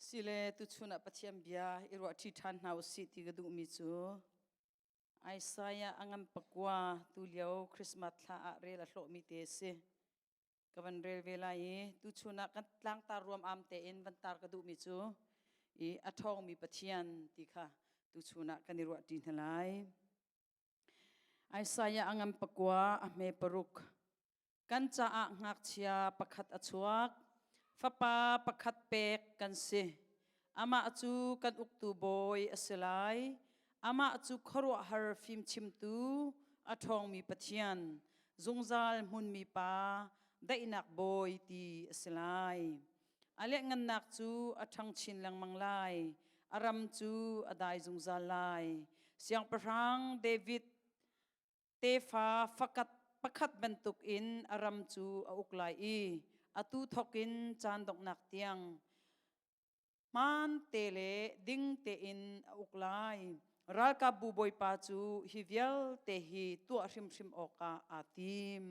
Sile tuchun ah Pathian bia i ruahṭi ṭhan hna usih ti ka duhmi cu Isaiah a ngan pakua tulio Christmas thla ah rel a hlawhmi te a si. Ka van rel ve lai i tuchun ah kan tlangtar ruam am tein van tar ka duhmi cu i a ṭhawngmi Pathian ti kha tuchun ah kan i ruahṭi hna lai. Isaiah a ngan pakua a hme paruk Kan caah ngakchia pakhat a chuak, fapa pakhat pek kan si. Amah cu kan uktu bawi a si lai. Amah cu khuaruahhar fimchimtu, a ṭhawngmi Pathian, zungzal hmunmi Pa, daihnak bawi ti a si lai. A lianhngannak cu a ṭhang chin lengmang lai. A ram cu a dai zungzal lai. Siangpahrang David Tefa fakat pakhat bantukin a ram cu a uk lai i atu thawkin caan donghnak tiang hmaan te le ding tein a uk lai. Ralkapbu Bawipa cu hi vialte hi tuah hrimhrim awkah aa tim.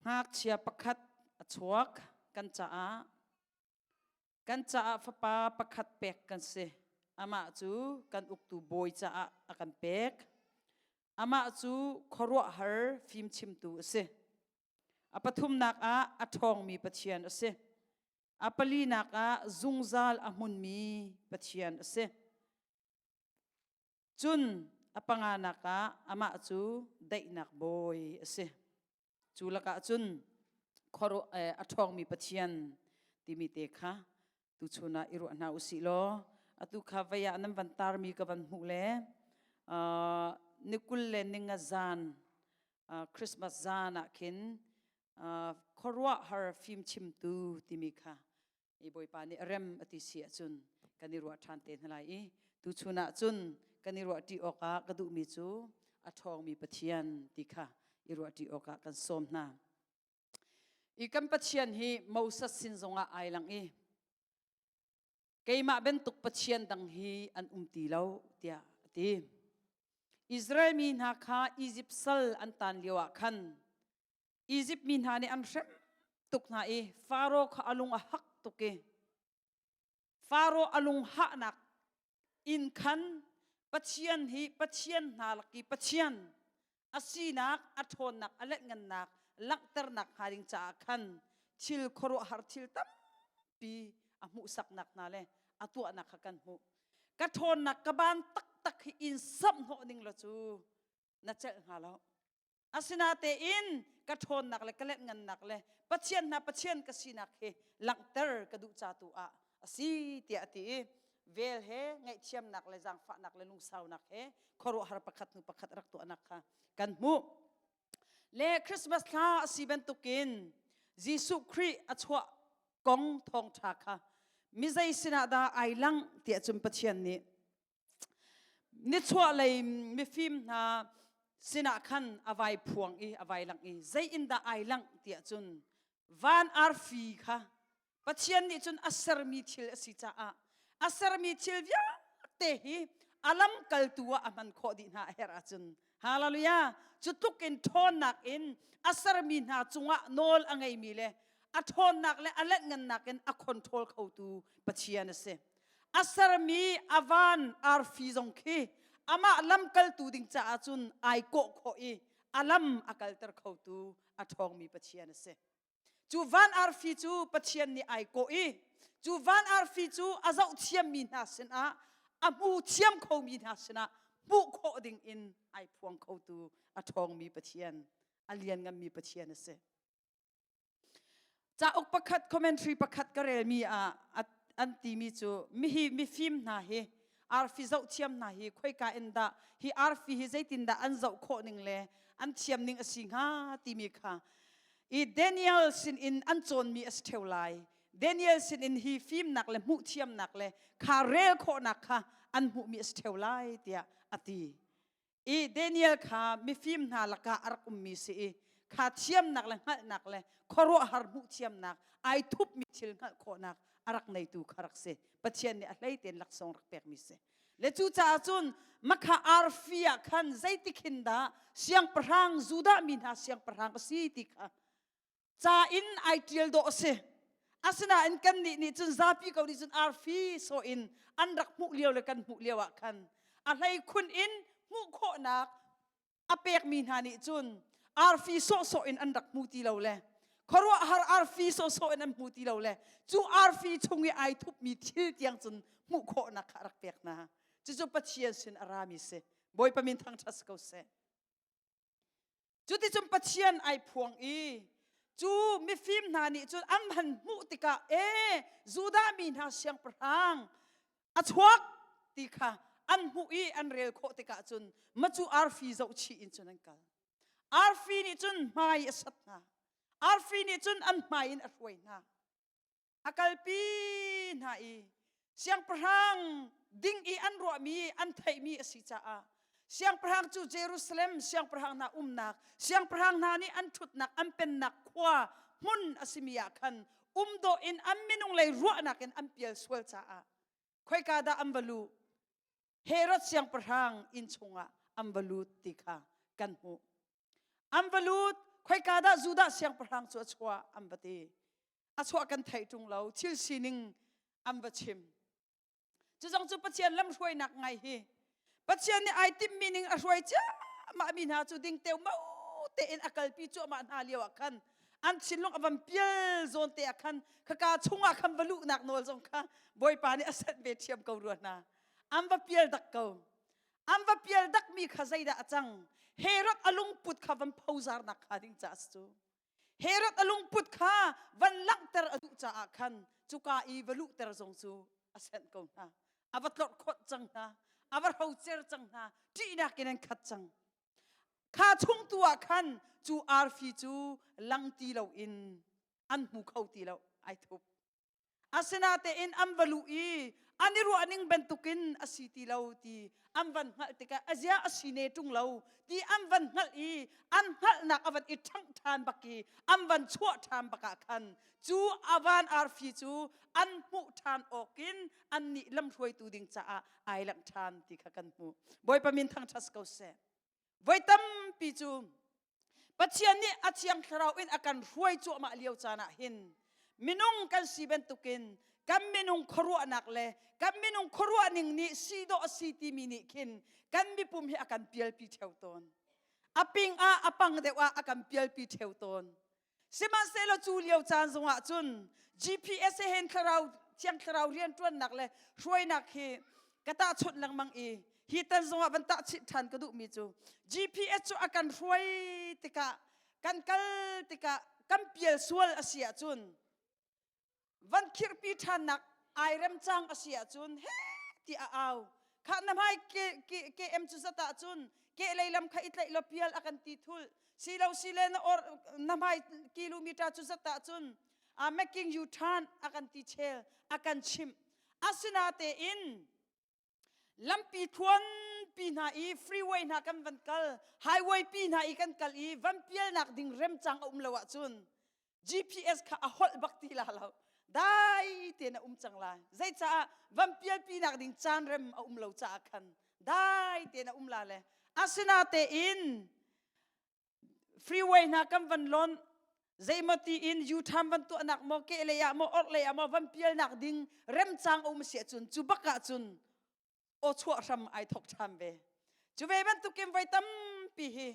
Ngakchia pakhat a chuak kan caah. Kan caah fapa pakhat pek kan si. Amah cu kan uktu bawi caah a kan pek. Amah cu khuaruahhar fimchimtu a si. A pathumnak ah a ṭhawngmi Pathian a si. A palinak ah zungzal a hmunmi Pathian a si. Cun a panganak ah amah cu daihnak bawi a si. Cu lakah cun a ṭhawngmi Pathian timi te kha tuchun ah i ruah hna usih law atu kha vei ah nan van tarmi ka van hmuh le ni kul le ninga zan Christmas zan ah khin khuaruahhar fimchimtu timi kha i Bawipa nih rem a ti si ahcun kan i ruah ṭhan te hna lai i tuchun ah cun kan i ruahṭi awkah ka duhmi cu a ṭhawngmi Pathian ti kha i ruahṭi awkah kan sawm hna. I kan Pathian hi Moses sin zongah ai lang i keimah bantuk Pathian dang hi an um ti lo tiah a ti. Israel mi hna kha Izipt sal an tan lio ah khan Izipt mi hna nih an hrem tuk hna i Faro kha a lung a hak tuk i Faro a lung hahnak in khan Pathian hi Pathian hna lak i Pathian a sinak a ṭhawnnak a letngannak langhternak hnga ding caah khan thil khuaruahhar thil tampi a hmuhsaknak hna le a tuahnak kha kan hmuh. Ka ṭhawnnak ka ban taktak hi in samh hnawh ning law cu na celh hnga lo. Asinatein ka ṭhawnnak le ka letngannak le Pathian hna Pathian ka sinak hi langhter ka duh ca tu ah a si tiah a ti i vel he ngaihthiamnak le zaangfahnak le lungsaunak he khuaruahhar pakhat hnu pakhat rak tuahnak kha kan hmuh. Le Christmas thla a si bantukin Jesuh Khrih a chuah kong thawngṭha kha mizei sinah dah ai langh tiah cun Pathian nih Nichuahlei mifim hna sinah khan a vai phuang i a vai langh i zei in dah ai langh tiah cun van arfi kha Pathian nih cun a sermi thil a si caah a sermi thil vialte hi a lamkaltu ah a hman khawh dih hna a herh ahcun hallelujah cu tluk in ṭhawnnak in a sermi hna cungah nawl a ngeimi le a ṭhawnnak le a letngannak in a control khotu Pathian a si. A sermi a van arfi zong khi amah lamkaltu ding caah cun ai kawh khawh i a lam a kalter khotu a ṭhawngmi Pathian a si. Cu van arfi cu Pathian nih ai kawh i cu van arfi cu a zoh thiammi hna sinah a hmu thiam khomi hna sinah hmuh khawh ding in ai phuang khotu a ṭhawngmi Pathian, a liannganmi Pathian a si. Cauk pakhat commentary pakhat ka relmi ah an timi cu mihi mifim hna hi arfi zoh thiam hna hi khoika in dah hi arfi hi zeitindah an zoh khawh ning le an thiam ning a si hnga timi kha i Daniel sin in an cawnmi a si ṭheo lai. Daniel sin in hi fimnak le hmuh thiamnak le kha rel khawhnak kha an hmuhmi a si ṭheo lai tiah a ti. I Daniel kha mifim hna lakah a rak ummi si i kha thiamnak le hngalhnak le khuaruahhar hmuh thiamnak ai thupmi thil hngalh khawhnak a rak neitu kha rak si. Pathian nih a hlei tein laksawng rak pekmi si. Le cucaah cun makha arfi ah khan zeitik hin dah siangpahrang Judah mi hna siangpahrang a si ti kha ca in ai ṭial dawh a si. Asinain kannih nih cun zapi ko nih cun arfi sawh in an rak hmuh lio le kan hmuh lio ah khan a hleikhun in hmuh khawhnak a pekmi hna nih cun arfi sawhsawh in an rak hmu ti lo le khuaruahhar arfi sawhsawh in an hmu ti lo le cu arfi chung i ai thupmi thil tiang cun hmuh khawhnak kha a rak pek hna. Cucu Pathian sin a rami si. Bawipa min thangṭhat si ko seh. Cuticun Pathian ai phuang i cu mifim hna nih cun an han hmuh tikah e Judah mi hna siangpahrang a chuak ti kha an hmuh i an rel khawh tikah cun macu arfi zohchih in cun an kal. Arfi nih cun hmai a sat hna. Arfi nih cun an hmai in a hruai hna. A kalpi hna i siangpahrang ding i an ruahmi an theihmi a si caah siangpahrang cu Jerusalem siangpahrang hna umnak siangpahrang hna nih an ṭhutnak an pennak khua hmun a simi ah khan um dawh in an minung lei ruahnak in an pial sual caah khoika dah an va luh Herod siangpahrang inn chungah an va lut ti kha kan hmuh an va lut khoika dah Judah siangpahrang cu a chuah an va ti a chuah kan theih ṭung lo thil sining an va chim cu zong cu Pathian lamhruainak ngai hi Pathian nih ai timhmi ning a hruai ciahmah mi hna cu ding teu mo tein a kalpi cuahmah hna lio ah khan an thinlung a van pial zawn te ah khan khaka chungah khan va luhnak nawl zong kha Bawipa nih a senh ve ṭhiam ko rua hna an va pial dak ko an va pial dakmi kha zeidah a cang Herod a lungput kha van phozarnak kha ding ca a si cu Herod a lungput kha van langhter a duh caah khan cuka i va luhter zong cu a senh ko hna. A va tlorh khawt cang hna, a va hrocer cang hna, ṭihnak in an khat cang. Kha chung tu ah khan cu arfi cu lang ti loin an hmu kho ti lo, ai thup. Asinatein an va luh i an i ruahning bantukin a si ti lo ti an van hngalh tikah a zia a si ne ṭung lo ti an van hngalh i an hngalhnak a van i ṭhangh ṭhan bak i an van chuah ṭhan bak ah khan cu a van arfi cu an hmuh ṭhan awkin annih lamhruaitu ding caah ai langh ṭhan ti kha kan hmuh. Bawipa min thangṭhat ko seh. Voi tampi cu Pathian nih a thiang thlarau in a kan hruai cuahmah lio caan ah hin minung kan si bantukin kan minung khuaruahnak le kan minung khuaruah ning nih si dawh a si timi nih khin kan mipum hi a kan pialpi ṭheo tawn. A ping ah a pang deuh ah a kan pialpi ṭheo tawn. Sihmanhsehlaw cu lio caan zongah cun GPS he hin thlarau thiang thlarau rianṭuannak le hruainak hi ka tahchunh lengmang i hi tan zongah van tahchih ṭhan ka duhmi cu GPS cu a kan hruai tikah kan kal tikah kan pial sual a si ahcun van khirhpi ṭhannak ai remcang a si ahcun he ti a au khah na hmai KM cu zat ahcun ke lei lam kha i tlaih law pial a kan ti thul si lo si le na or na hmai kilometer cu zat ahcun a making you turn a kan ti chel a kan chimh asinatein lampi thluanpi hna i freeway hna kan van kal highway pi hna i kan kal i van pialnak ding remcang a um lo ahcun GPS kha a holh bak ti la lo dai tein a um cang lai zeicaah van pialpi nak ding caan rem a um lo caah khan dai tein a um la le asinatein freeway hna kan van lon zeimaw ti in U-turn van tuahnak maw ke lei ah maw orh lei ah maw van pialnak ding remcang a um si ahcun cu bak ahcun aw chuah hram ai thok ṭhan ve cu ve bantukin voi tampi hi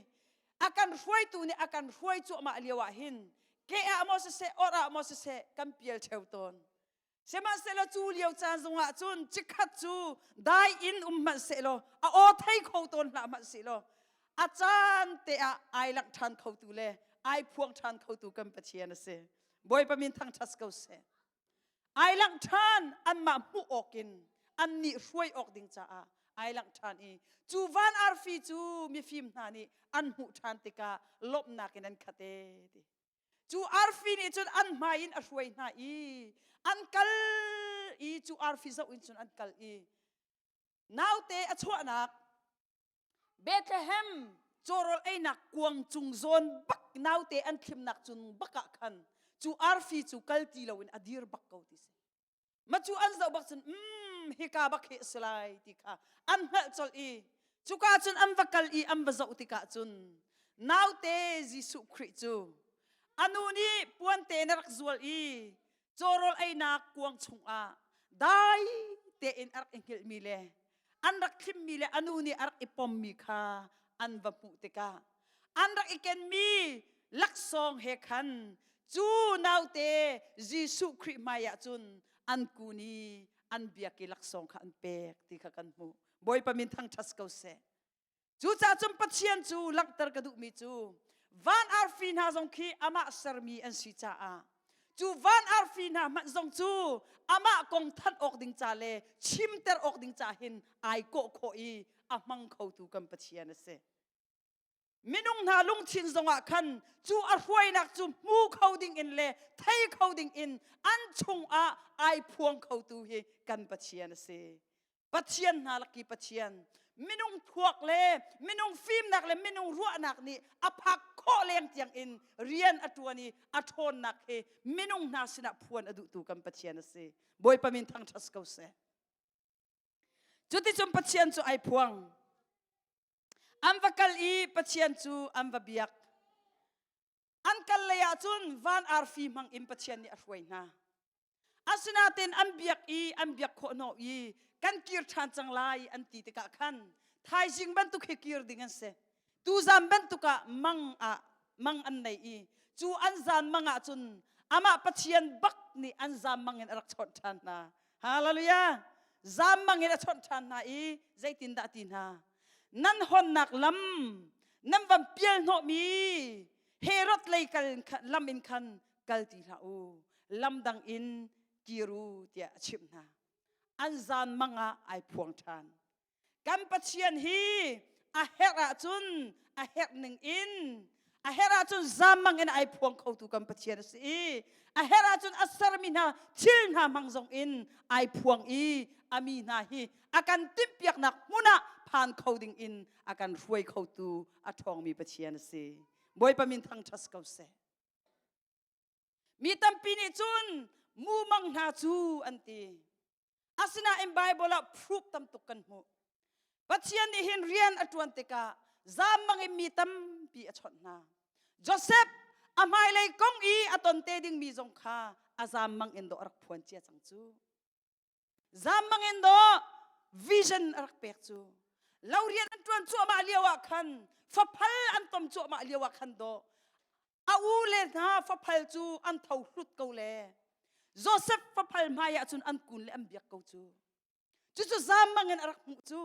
a kan hruaitu nih a kan hruai cuahmah lio ah hin ke ah maw siseh orh ah maw siseh kan pial ṭheo tawn Sihmanhsehlaw cu lio caan zongah cun chikkhat cu dai in um hmanh sehlaw a aw thei kho tawn hlah hmanh sehlaw a caan te ah ai langh ṭhan khotu le ai phuang ṭhan khotu kan Pathian a si. Bawipa min thangṭhat ko seh. Ai langh ṭhan anmah hmuh awkin annih hruai awk ding caah ai langh ṭhan i cu van arfi cu mifim hna nih an hmuh ṭhan tikah lawmhnak in an khat ee ti. Cu arfi nih cun an hmai in a hruai hna i an kal i cu arfi zoh in cun an kal i naute a chuahnak Bethlehem cawrawl einak kuang cung zawn bak naute an thlimnak cun bak ah khan cu arfi cu kal ti loin a dir bak ko ti si. Ma cu an zoh bak cun mm hika bak hi a si lai ti kha an hngalh colh i cuka cun an va kal i an va zoh tikah cun naute Jesuh Khrih cu a nu nih puante in a rak zual i Cawrawl einak kuang chungah dai tein a rak i hngilhmi le an rak thlimmi le a nu nih a rak i pommi kha an va hmuh tikah an rak i kenmi laksawng he khan cu naute Jesuh Khrih hmai ah cun an kun i an biak i laksawng kha an pek ti kha kan hmuh. Bawipa min thangṭhat ko seh. Cucaah cun Pathian cu langhter ka duhmi cu van arfi hna zong khi amah sermi an si caah cu van arfi hna hmanh zong cu amah kong thanh awk ding ca le chimter awk ding ca hin ai kawh khawh i a hmang khotu kan Pathian a si. Minung hna lungthin zongah khan cu a hruainak cu hmu kho ding in le thei kho ding in an chungah ai phuang khotu hi kan Pathian a si. Pathian hna laki Pathian minung thuak le minung fimnak le minung ruahnak nih a phak khawh leng tiang in rian a ṭuan i a ṭhawnnak hi minung hna sinah phuan a duhtu kan Pathian a si. Bawipa min thangṭhat ko seh. Cuticun Pathian cu ai phuang. An va kal i Pathian cu an va biak. An kal lei ah cun van arfi hmang in Pathian nih a hruai hna. Asinain an biak i an biak khawh hnawh i kan kir ṭhan cang lai an ti tikah khan thaizing bantuk hi kir ding an si. Tuzan bantuk ah mang ah mang an nei i cu an zan mang ah cun amah Pathian bak nih an zan mang in a rak chawnh ṭhan hna. Hallelujah! Zan mang in a chawnh ṭhan hna i zeitindah ti hna? Nan honnak lam nan van pial hnawhmi Herod lei kal lam in khan kal ti hlah u lam dang in kir u tiah a chimh hna an zan mang ah ai phuang ṭhan kan Pathian hi a herh ahcun a herh ning in a herh ahcun zammang in ai phuang khotu kan Pathian a si i a herh ahcun a sermi hna thil hna hmang zong in ai phuang i a mi hna hi a kan timhpiaknak hmun ah phan kho ding in a kan hruai khotu a ṭhawngmi Pathian a si. Bawipa min thangṭhat ko seh. Mi tampi nih cun mumang hna cu an ti. Asinain Bible ah proof tam tuk kan hmuh. Pathian nih hin rian a ṭuan tikah zammang in mi tampi a chawnh hna. Joseph a hmailei kong i a ton te dingmi zong kha a zammang in dawh a rak phuan cia cang cu. Zammang in dawh vision a rak pek cu. Lo rian an ṭuan cuahmah lio ah khan faphal an tom cuahmah lio ah khan dawh a u le hna faphal cu an tho hlut ko le Joseph faphal hmai ah cun an kun le an biak ko cu. Cucu zammang in a rak hmuh cu.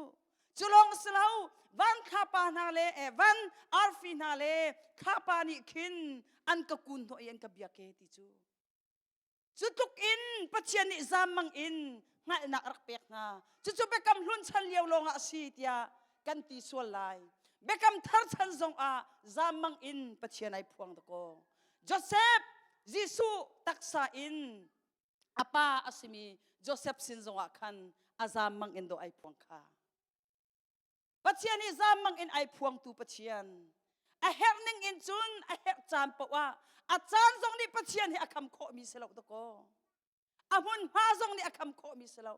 Cu lawng si lo van thlapa hna le eh, van arfi hna le thlapa nih khin an ka kun hnawh i an ka biak e ti cu. Cu tluk in Pathian nih zammang in hngalhnak a rak pek hna. Cucu biakam hlun chan lio lawngah a si tiah kan ti sual lai. Biakam thar chan zongah zammang in Pathian ai phuang dakaw. Joseph Jesuh taksa in a pa a simi Joseph sin zongah khan a zammang in dawh ai phuang kha. Pathian hi zammang in ai phuangtu Pathian. A herh ning in cun a herh caan paoh ah a caan zong nih Pathian hi a kham khawhmi si lo dakaw. A hmunhma zong nih a kham khawhmi si lo.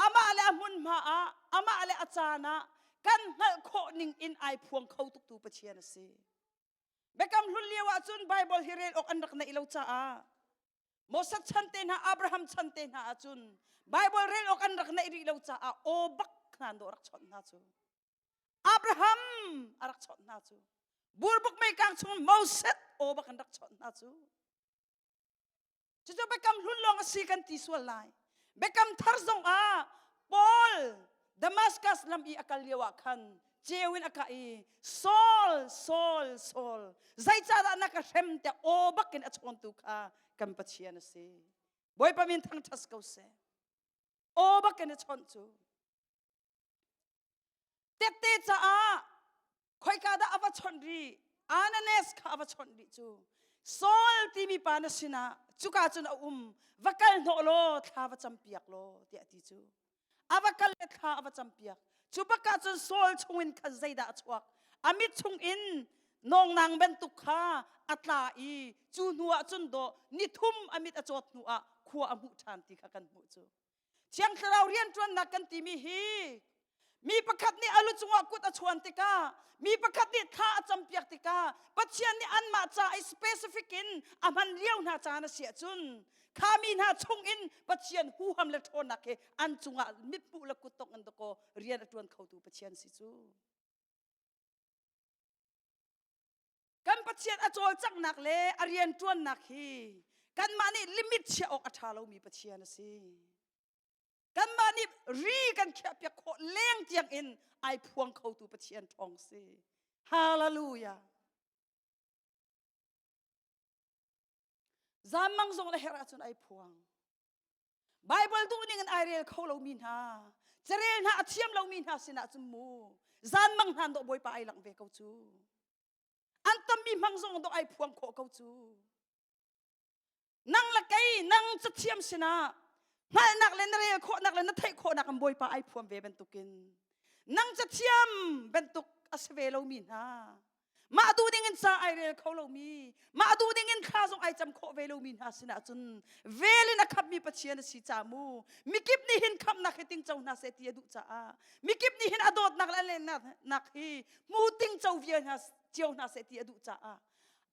Amah le a hmunhma ah, amah le a caan ah kan hngalh khawh ning in ai phuang kho tuktu Pathian a si. Biakam hlun lio ah cun Bible hi rel awk an rak neih lo caah Moses chan te hna Abraham chan te hna ahcun Bible rel awk an rak neih rih lo caah aw bak hna dawh rak chawnh hna cu. Abraham a rak chawnh hna cu. Burbuk meikang chung Moses aw bak an rak chawnh hna cu. Cucu biakam hlun lawng a si kan ti sual lai. Biakam thar zong ah Paul Damascus lam i a kal lio ah khan ceu in a kah i Saul Saul Saul zeicahdah na ka hrem tiah aw bakin a chawntu kha kan Pathian a si. Bawipa min thangṭhat ko seh. Aw bakin a chawnh cu. Tette caah khoika dah a va chawnh rih? Ananias kha a va chawnh rih cu. Saul timi pa na sinah cuka cun a um va kal hnawh law thla va campiak law tiah a ti cu. A va kal le thla a va campiak. Cu bak ah cun Saul chungin khan zeidah a chuak? A mit chungin nawngnang bantuk kha a tla i cu hnu ah cun dawh nithum a mit a cawt hnu ah khua a hmuh ṭhan ti kha kan hmuh cu. Thiang Thlarau rianṭuannak kan timi hi. Mi pakhat nih a lu cungah kut a chuan tikah, mi pakhat nih thla a campiak tikah, Pathian nih anmah ca i specific in a hman lio hna caan a si ahcun, kha mi hna chungin Pathian huham le ṭhawnnak hi an cungah mithmuh le kuttongh in dakaw rian a ṭuan khotu Pathian si cu. Kan Pathian a cawlcanghnak le a rianṭuannak hi kanmah nih limit chiah awk a ṭha lomi Pathian a si. Kanmah nih ri kan khiahpiak khawh leng tiang in ai phuang khotu Pathian ṭhawng si. Hallelujah. Zammang zong le herh ahcun ai phuang. Bible duh ning in ai rel kho lomi hna, carel hna a thiam lomi hna sinah cun mu zanmang hna dawh Bawipa ai langh ve ko cu. An tammi hmang zong dawh ai phuang khawh ko cu. Nang le kei nang cathiam sinah hngalhnak le na rel khawhnak le na theih khawhnak in Bawipa ai phuam ve bantukin nang cathiam bantuk a si ve lomi hna mah duh ding in ca ai rel kho lomi mah duh ding in thla zong ai cam khawh ve lomi hna sinah cun vel in a khammi Pathian a si ca mu mikip nih hin khamnak hi tingco hna seh ti a duh caah mikip nih hin a dawtnak le a lennak hi hmu tingco vial hna cio hna seh ti a duh caah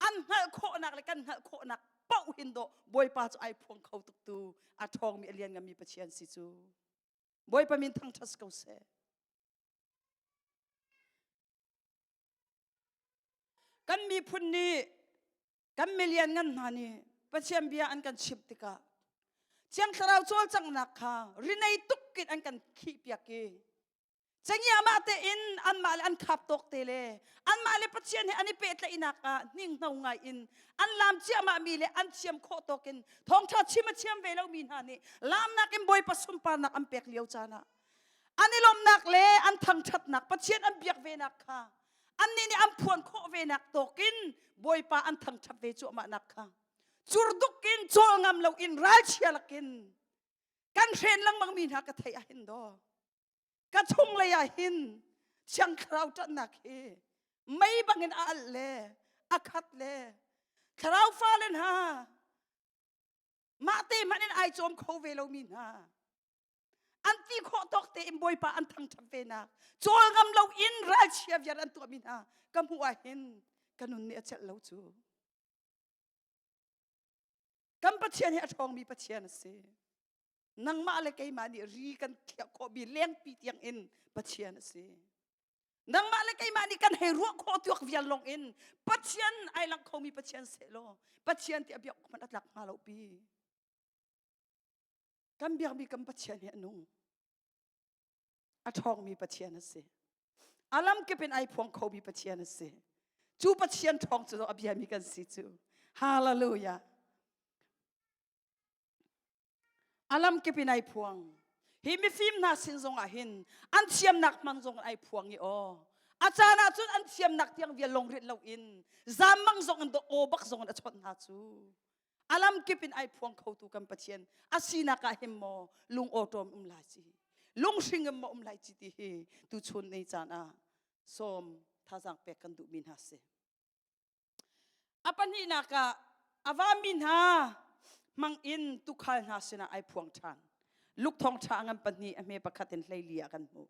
an hngalh khawhnak le kan hngalh khawhnak paoh hin dawh Bawipa cu ai phuang kho tuk tu a ṭhawngmi a liannganmi Pathian si cu Bawipa min thangṭhat ko seh. Kan miphun nih kan milian ngan hna nih Pathian bia an kan chimh tikah Thiang Thlarau cawlcanghnak kha rinei tuk in an kan khihpiak i Cengiamah tein anmah le an khap tawk te le anmah le Pathian he an i pehtlaihnak ah hninghno ngai in an laam ciahmah mi le an thiam khawh tawk in thawngṭha chim a thiam ve lomi hna nih laamnak in Bawipa sunparnak an pek lio caan ah an i lawmhnak le an thangṭhatnak Pathian an biak venak kha annih nih an phuan khawh venak tawk in Bawipa an thangṭhat ve cuahmahnak kha curduk in cawl ngam loin ralchia lakin kan hren lengmang mi hna ka theih ah hin daw ka chunglei ah hin Thiang Thlarau ṭanhnak hi mei bangin a alh le a khat le Thlarau fale hna mah te hmanh in ai cawm kho ve lomi hna an ti khawh tawk tein Bawipa an thangṭhat ve nak cawl ngam lo in ralchia viar an tuahmi hna ka hmuh ah hin ka nun nih a celh lo cu kan Pathian hi a ṭhawngmi Pathian a si nangmah le keimah nih ri kan khiah khawhmi lengpi tiang in Pathian a si. Nangmah le keimah nih kan hei ruah khawh tuak vial lawng in Pathian ai lang khomi Pathian seh law Pathian ti a biak hmanh a tlak hnga lo pi. Kan biakmi kan Pathian hi a nung. A ṭhawngmi Pathian a si. A lamkip in ai phuang khomi Pathian a si. Cu Pathian ṭhawng cu a biami kan si cu. Hallelujah. A lamkip in ai phuang. Hi mifim hna sin zongah hin an thiamnak hmang zong ai phuang i aw. A caan ah cun an thiamnak tiang vial lawng rit loin zammang zong in aw bak zong in a chawnh hna cu. A lamkip in ai phuang khotu kan Pathian a sinak ah hin maw lung awṭawm um lai ci lunghring in maw um lai ci ti hi tuchun ni caan ah sawm thazaang pek kan duhmi hna si. A pahnihnak ah a vami hna hmang in tuukhal hna sinah ai phuang ṭhan. Luke thawngṭha a ngan pahnih a hme pakhat in 14 ah kan hmuh.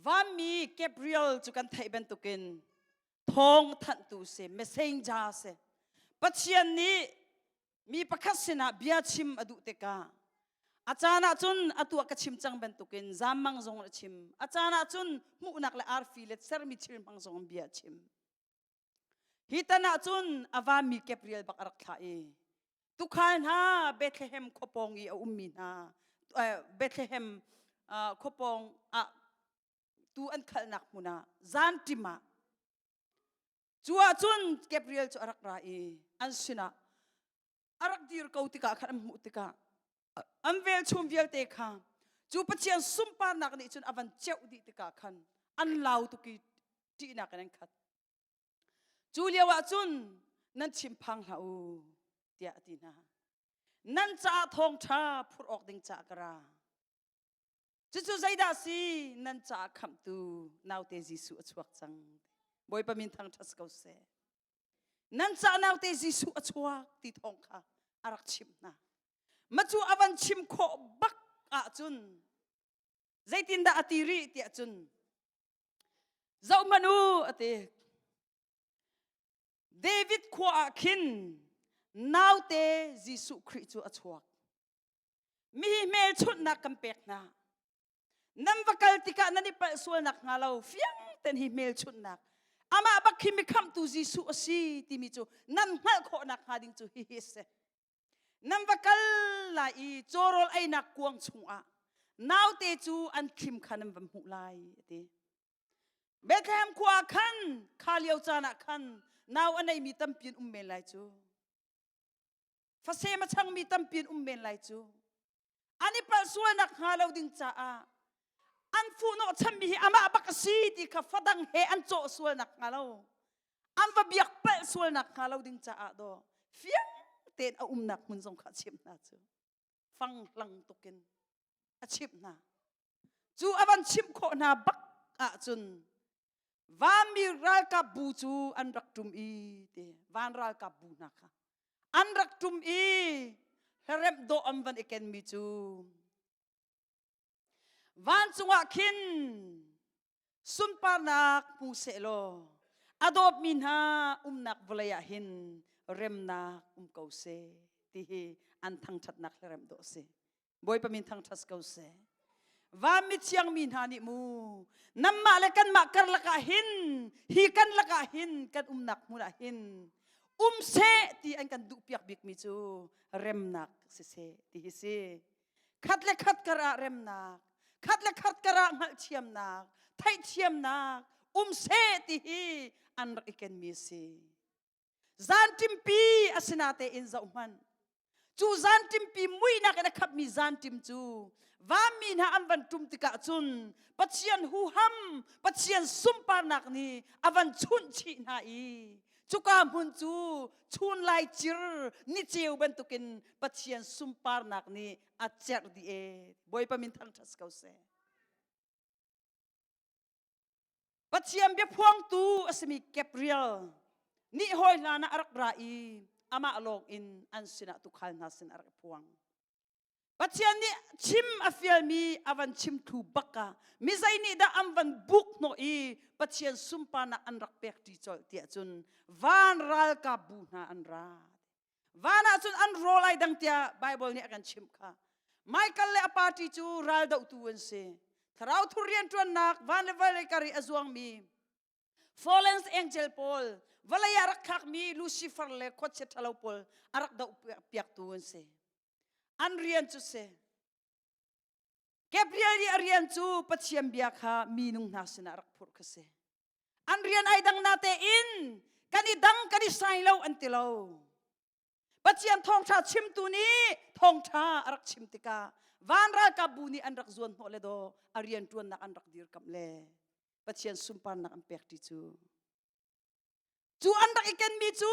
Vanmi Gabriel cu kan theih bantukin thawng thanhtu si, messenger si. Pathian nih mi pakhat sinah bia chim a duh tikah a caan ah cun atu ah ka chim cang bantukin zammang zong a chim a caan ah cun hmuhnak le arfi le sermi thil hmang zong in bia a chim hi tan ah cun a vami Gabriel bak a rak thlah i tukhal hna Bethlehem khuapawng i a ummi hna Bethlehem khuapawng ah tu an khalnak hmun ah zanṭim ah Cu ahcun Gabriel cu a rak ra i an sinah a rak dir ko tikah khan an hmuh tikah an velchum vialte kha cu Pathian sunparnak nih cun a van ceuh dih tikah khan an lau tuk i ṭihnak in an khat. Cu lio ah cun nan thinphang hlah u tiah a ti hna. Nan caah thawngṭha phurh awk ding caah ka ra. Cucu zeidah si nan caah khamhtu naute Jesuh a chuak cang. Bawipa min thangṭhat ko seh. Nan caah naute Jesuh a chuak ti thawng kha a rak chimh hna. Macu a van chim khawh bak ahcun Zeitindah a ti rih tiah cun zohhmanh u a ti. David khua ah khin naute Jesuh Khrih cu a chuak. Mi hi hmelchunhnak kan pek hna. Nan va kal tikah nan i palh sual nak hnga lo fiang ten hi hmelchunhnak amah bak hi mikhamhtu Jesuh a si timi cu nan hngalh khawh nak hnga ding cu hihi a si. Nan va kal lai i cawrawl einak kuang chungah naute cu an thlim kha nan va hmuh lai a ti. Bethlehem khua ah khan kha lio caan ah khan nau a neimi tampi an um men lai cu. Fasem a changmi tampi an um men lai cu. An i palh sualnak hnga lo ding caah an fuhnawh chanmi hi amah bak a si ti kha fadang he an cawh sualnak hnga lo an va biak palh sualnak hnga lo ding caah daw fiang tein a umnak hmun zong kha a chimh hna cu fanglang tukin a chimh hna cu a van chimh khawh hna bak ahcun vanmi ralkap bu cu an rak ṭum i ti van ralkap bu hna kha an rak ṭum i hlaremh dawh an van i kenmi cu Vancung ah khin sunparnak hmu sehlaw a dawtmi hna umnak vawlei ah hin remnak um ko seh ti hi an thangṭhatnak hlaremh dawh a si. Bawipa min thangṭhat ko seh. Van mithiang mi hna nih mu nanmah le kanmah karlak ah hin hi kan lakah hin kan umnak hmun ah hin um seh ti an kan duhpiak bikmi cu remnak siseh ti hi si. Khat le khat kar ah remnak, khat le khat kar ah hngalhthiamnak, theihthiamnak um seh ti hi an rak i kenmi a si. Zanṭimpi a si natein zoh hmanh. Cu zanṭimpi muihnak in a khapmi zanṭim cu vanmi hna an van ṭum tikah cun Pathian huham, Pathian sunparnak nih a van chunh chih hna i Cuka hmun cu chunlai cir niceu bantukin Pathian sunparnak nih a cerh dih e. Bawipa min thangṭhat ko seh. Pathian biaphuangtu a simi Gabriel nih hawi hlan ah a rak ra i amah lawng in an sinah tuukhal hna sin a rak i phuang. Pathian nih chim a fialmi a van chim thlu bak ah mizei nih dah an van buk hnawh i Pathian sunparnak an rak pek ṭi colh tiah cun van ralkap bu hna an ra. Van ah cun an rawl ai dang tiah Bible nih a kan chimh kha. Michael le a party cu ral dohtu an si. Thlarau thur rianṭuannak van le vawlei kar i a zuangmi Fallen angel pawl vawlei ah rak thlakmi Lucifer le khuachia ṭhalo pawl a rak doh piaktu an si. An rian cu si. Gabriel i a rian cu Pathian bia kha minung hna sinah rak phurh kha si. An rian ai dang na tein kan i dang kan i sai lo an ti lo. Pathian thawngṭha chimtu nih thawngṭha a rak chim tikah van ralkap bu nih an rak zuan hnawh le daw a rian ṭuannak an rak dirkamh le Pathian sunparnak an pek ṭi cu. Cu an rak i kenmi cu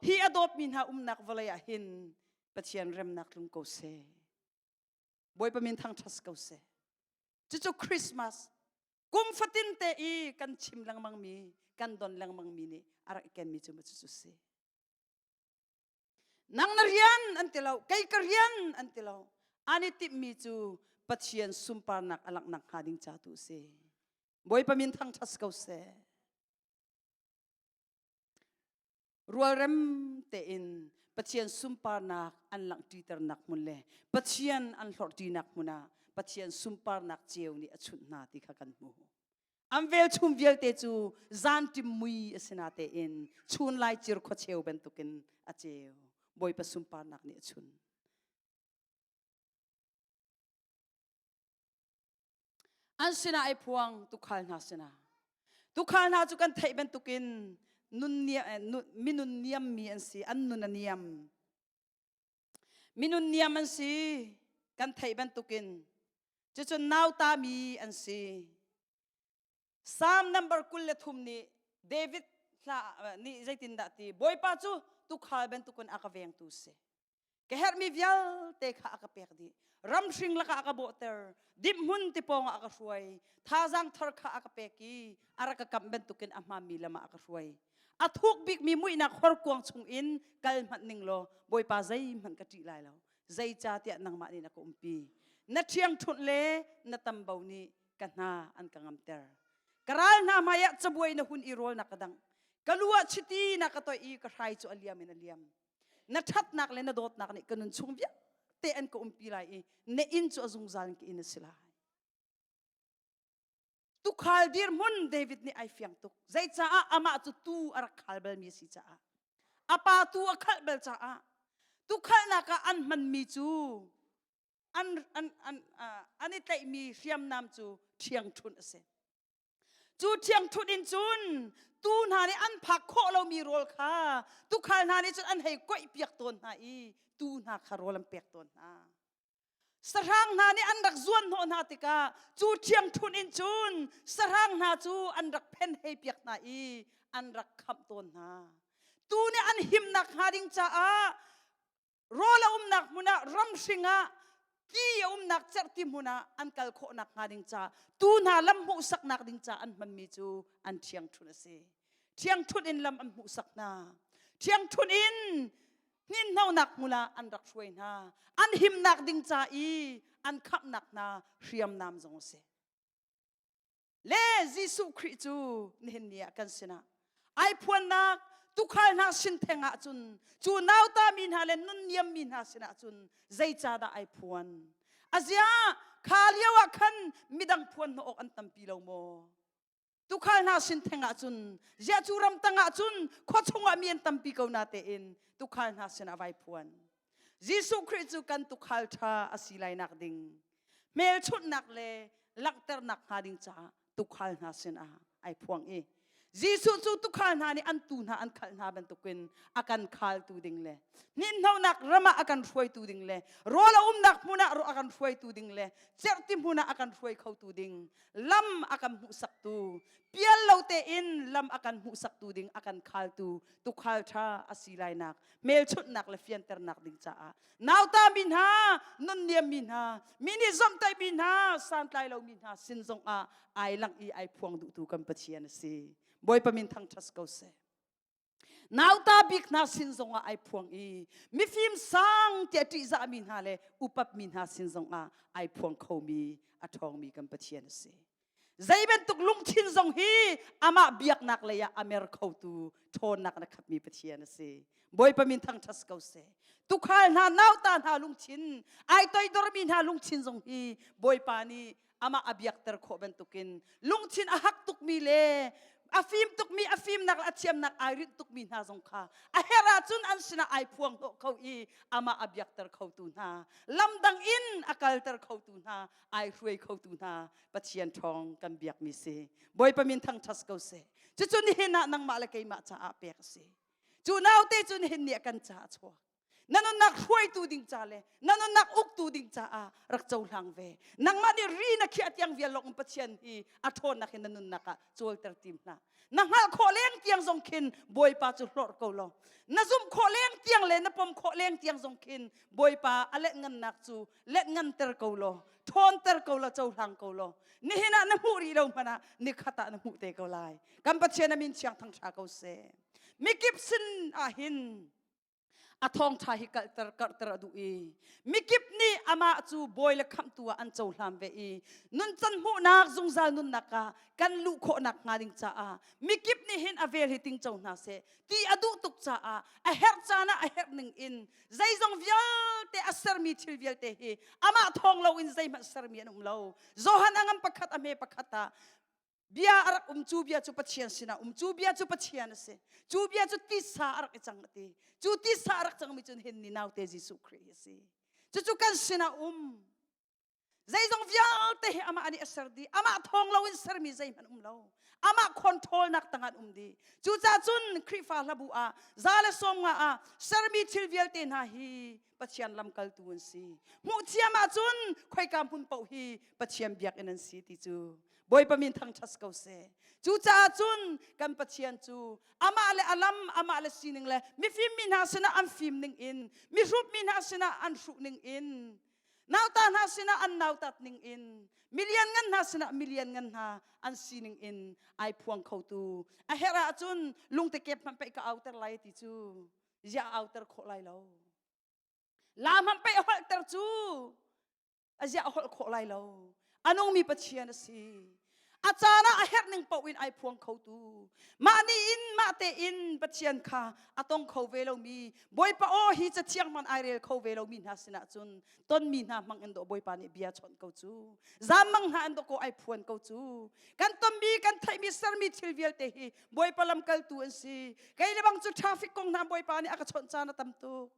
hi a dawtmi hna umnak vawlei ah hin Pathian remnak tlung ko seh. Bawipa min thangṭhat ko seh. Cucu Christmas kum fatin te i kan chim lengmangmi, kan don lengmangmi nih a rak i kenmi cu ma cucu si. Nang na rian an ti lo, kei ka rian an ti lo. An i timhmi cu Pathian sunparnak a langhnak hnga ding ca tu a si. Bawipa min thangṭhat ko seh. Rualrem tein Pathian sunparnak an langhṭiternak hmun le Pathian an hlorhṭinak hmun ah Pathian sunparnak ceu nih a chunh hna ti kha kan hmuh. An velchum vialte cu zanṭim mui a si natein chunlai cir khuacheu bantukin a ceu. Bawipa sunparnak nih a chun. An sinah ai phuang tukhal hna sinah. Tukhal hna cu kan theih bantukin nun minun niammi an si, an nun a niam. Minun niam an si, kan theih bantukin. Cucun nautami an si. Psalm number 23 nih David hla nih zeitindah ti Bawipa cu tukhal bantukin a ka vengtu si. Ka herhmi vialte kha a ka pek dih. Ramhring lakah a ka bawhter. Dimhmun ti pawngah a ka hruai. Thazaang thar kha a ka pek i a rak ka kamh bantukin a hmaanmi lam ah a ka hruai. A thuk bikmi muihnak horkuang chungin kal hmanh ning law Bawipa zeihmanh ka ṭih lai lo. Zeicahtiah nangmah nih na ka umpi. Na ṭhiangṭhunh le na tambo nih ka hna an ka ngamter. Ka ral hna hmaiah cabuai na hun i rawl na ka dangh. Ka lu ah chiti na ka toih i ka hrai cu a liam in a liam. Na ṭhatnak le na dawtnak nih ka nun chung vialte an ka umpi lai i na inn cu a zungzal in ka inn a si lai. Tukhal dirhmun David nih ai fiang tuk. Zeicaah amah cu tuu a rak khal balmi a si caah. A pa tuu a khalh bal caah tukhalnak ah an hmanmi cu an, an, an, uh, an i tlaihmi hriamnam cu ṭhiangṭhunh a si. Cu ṭhiangṭhunh in cun tuu hna nih an phak khawh lomi rawl kha tukhal hna nih cun an hei koih piak tawn hna i tuu hna kha rawl an pek tawn hna. Sahrang hna nih an rak zuan hnawh hna tikah cu ṭhiangṭhunh in cun sahrang hna cu an rak phen hei piak hna i an rak khamh tawn hna. Tuu nih an himnak hnga ding caah rawl a umnak hmun ah ramhring ah ti a umnak cerhti hmun ah an kal khawhnak hnga ding ca tu hna lam hmuhsaknak ding ca an hmanmi cu an ṭhiangṭhunh a si. Ṭhiangṭhunh in lam an hmuhsak hna. Ṭhiangṭhunh in hninhnonak hmun ah an rak hruai hna. An himnak ding ca i an khamhnak hna hriamnam zong a si. Le Jesuh Khrih cu nihin ni ah kan sinah ai phuannak tukhal hna sin theng ah cun cu nauta mi hna le nunniam mi hna sinah cun zeicahdah ai phuan? Azia kha lio ah khan midang phuan hnawh awk an tampi lo maw? Tukhal hna sin theng ah cun ziah cu ramtang ah cun khua chungah mi an tampi ko na tein tukhal hna sinah vai phuan. Jesuh Khrih cu kan tukhal ṭha a si lai nak ding hmelchunhnak le langhternak hnga ding caah tukhal hna sinah ai phuang i Jesuh cu tukhal hna nih an tuu hna an khalh hna bantukin a kan khaltu ding le hninhnonak ram ah a kan hruaitu ding le rawl a umnak hmun ah a kan hruaitu ding le cerhti hmun ah a kan hruai khotu ding lam a kan hmuhsaktu pial lo tein lam a kan hmuhsaktu ding a kan khaltu tukhal ṭha a si lainak hmelchunhnak le fianternak ding caah nauta mi hna nunniam mi hna mi nih zomhtaih mi hna santlai lo mi hna sin zong ah ai langh i ai phuang duhtu kan Pathian a si. Bawipa min thangṭhat ko seh. Nauta bik hna sin zongah ai phuang i mifim sang tiah ṭihzahmi hna le upatmi hna sin zongah ai phuang khomi a ṭhawngmi kan Pathian a si. Zei bantuk lungthin zong hi amah biaknak lei ah a mer khotu ṭhawnnak na khatmi Pathian a si. Bawipa min thangṭhat ko seh. Tukhal hna nauta hna lungthin, ai toidormi hna lungthin zong hi Bawipa nih amah a biakter khawh bantukin lungthin a hak tukmi le a fim tukmi a fimnak le a thiamnak ai rinh tukmi hna zong kha a herh ahcun an sinah ai phuang hnawh kho i amah a biakter khotu hna lamdang in a kalter khotu hna ai hruai khotu hna Pathian ṭhawng kan biakmi si. Bawipa min thangṭhat ko seh. Cucu nihin ah nangmah le keimah caah pek a si. Cu naute cu nihin ni ah kan caah a chuak. Na nunnak hruaitu ding ca le na nunnak uktu ding caah rak cohlang ve. Nangmah nih ri na khiah tiang vial lawng Pathian hi a ṭhawnnak in na nunnak ah cawlter tim hlah. Na hngalh khawh leng tiang zong khin Bawipa cu hlorh ko law. Na zumh khawh leng tiang le na pom khawh leng tiang zong khin Bawipa a let ngannak cu let nganter ko law, ṭhawnter ko law, cohlang ko law. Nihin ah na hmuh rih lo hmanh ah nikhat ah na hmuh te ko lai. Kan Pathian a min chiang thangṭha ko seh. Mikip sin ah hin a thawngṭha hi kalhter karhter a duh i mikip nih amah cu bawi le khamhtu ah an cohlan ve i nuncan hmuhnak zungzal nunnak ah kan luh khawhnak hnga ding caah mikip nih hin a vel hi tingco hna seh ti a duh tuk caah a herh caan ah a herh ning in zeizong vialte a sermi thil vialte hi amah thawng loin zeihmanh sermi an um lo. Johan a ngan pakhat a hme pakhat ah Bia a rak um cu bia cu Pathian sinah um cu bia cu Pathian a si. Cu bia cu tisa a rak i cang a ti. Cu tisa a rak cangmi cu hin ni naute Jesuh Khrih hi a si. Cucu kan sinah um. Zeizong vialte hi amah nih a ser dih. Amah thawng loin sermi zeihmanh um lo. Amah controlnak tangah um dih. Cucaah cun Khrihfa hlabu ah za le 90 ah sermi thil vialte hna hi Pathian lamkaltu an si. Hmuh thiam ahcun khoika hmun paoh hi Pathian biakinn an si ti cu Bawipa min thangṭhat ko seh. Cucaah cun kan Pathian cu amah le a lam, amah le sining le mifim mi hna sinah an fim ning in, mihrup mi hna sinah an hruh ning in, nauta hna sinah an nautat ning in, milian ngan hna sinah milian ngan hna an sining in ai phuang khotu. A herh ahcun lungte kep hmanh pei ka auter lai ti cu ziah auter khawh lai lo. La hmanh pei holhter cu. A ziah a holh khawh lai lo. A nungmi Pathian a si. A caan ah a herh ning paoh in ai phuang khotu. Mah nih in mah tein Pathian kha a tong kho ve lomi Bawipa aw hi cathiang hmanh ai rel kho ve lomi hna sinah cun tonmi hna hmang in dawh Bawipa nih bia chawnh ko cu. Zammang hna an dawh ko ai phuan ko cu. Kan tonmi kan theihmi sermi thil vialte hi Bawipa lamkaltu an si. Kei le bang cu traffic kong hna Bawipa nih a ka chawnh caan a tam tuk.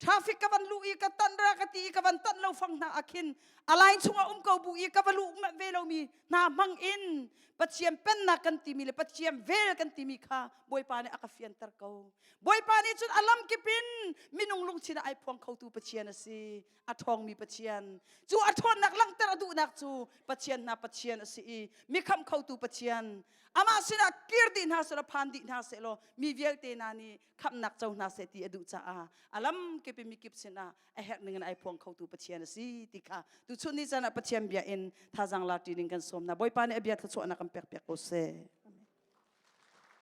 Traffic ka van luh i ka tanh ra ka ti i ka van tanh lo fang hna ah khin a line chungah um ko bu i ka va luh ve lomi hna hmang in Pathian pennak kan timi le Pathian vel kan timi kha Bawipa nih a ka fianter ko. Bawipa nih cun a lamkip in minung lungthin ah ai phuang khotu Pathian a si. A ṭhawngmi Pathian. Cu a ṭhawnnak langhter a duhnak cu Pathian hna Pathian a si i mi khamh khotu Pathian. Amah sinah kir dih hna seh law phan dih hna seh law mi vialte hna nih khamhnak co hna seh ti a duh caah a lam kip in mikip sinah a herh ning in ai phuang khotu Pathian a si ti kha tuchun ni caan ah Pathian bia in thazaang la ṭi ding kan sawm hna. Bawipa nih a bia thluachuahnak kan pek piak ko seh.